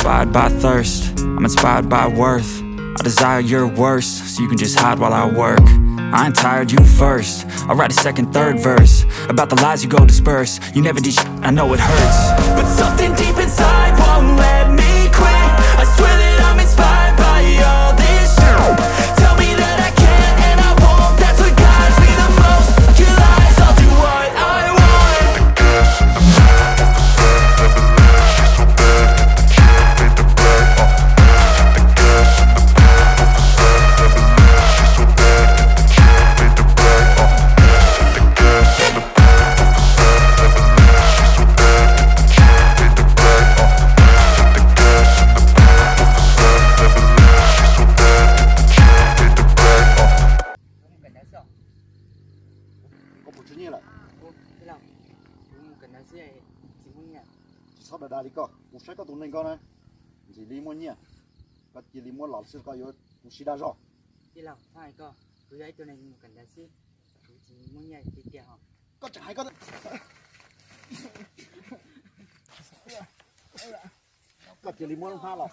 Inspired by thirst, I'm inspired by worth. I desire your worst, so you can just hide while I work. I ain't tired, you first. I'll write a second, third verse about the lies you go disperse. You never did shit, I know it hurts. But something deep inside won't let me quit. I swear that I'm inspired by all this shit. Tell me that I can't and I won't. That's what guides me the most. Fuck your lies, I'll do what I want. Koj puas tshuav nyiaj lawm? Tsis txhob dag dag li koj, kuv saib koj tus neeg ko na, ntxim li muaj nyiaj, koj cia li muab los xwb koj yuav kuv sib dag zog. Koj tseem hais koj. Koj cia li muab lub hnab los.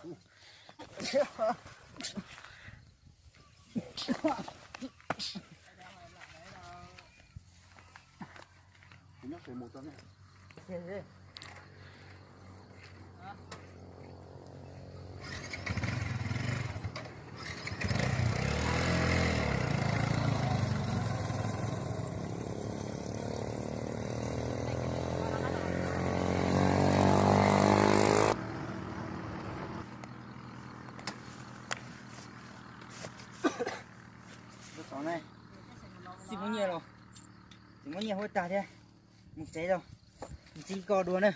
Kuv nyob tsev mus tso nej. Tsis muaj nyiaj los, tsis muaj nyiaj huab tag thiab, mus tsev los, ntxiv koj dua na.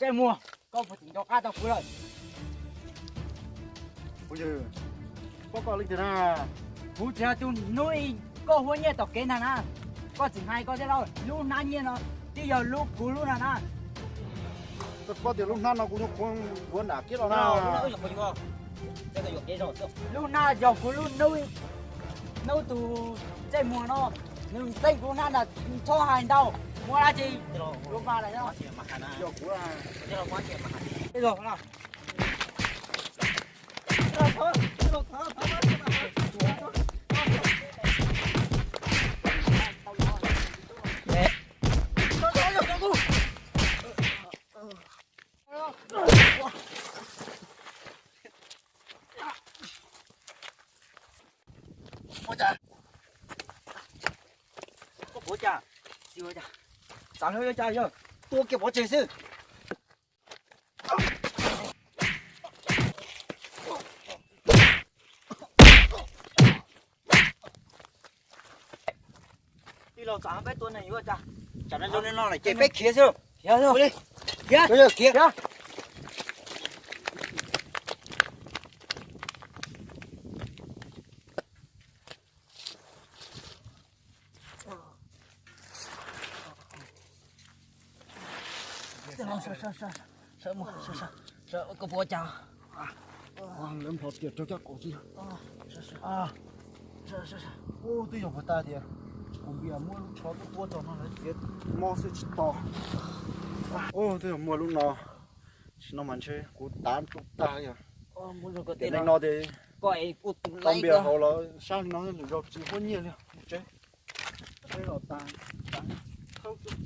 Muag, koj puas tseem nco qab tau kuv lawm? Kuv yog, koj, koj leej twg na? Kuv tsis yog tus hnub ib koj huab nyiaj tom kev ntag na. Koj tseem hais koj thiab lauj, lub hnab nyiaj no twb yog lub kuv lub ntag na. Koj paub tias lub hnab no kuv nyuam qhuav yuav nram kiab los na. Lub hnab yog kuv lub, hnub tus ntsej muag no nws txeeb kuv hnab ntag, txhob hais ntau. Muaj dab tsi los mas lawm, yog kuv. Koj puas cas? Xav li cas yog tua kiag pov tseg xwb. Tij laug, tsam peb tua neeg yuav cas? Tsam no zoo li no lawm ces peb khiav xwb. Khiav, khiav, khiav. Koj puas cas? Lawv nplhov tias raug caj qaum xwb. Ub, twb yog puas tas tias kuv npias muab lub tsho tuaj tua txog no lawv txiav mob xwb tsis tos. Ub, twb yog muaj lub no, sim no mas ntshe kuv tav ntuj tag yog. Tiam neej no ces tau npias hauv los sab li no lwm zaus tsis huab nyiaj li tsev. Peb los tas, tas thawb xwb.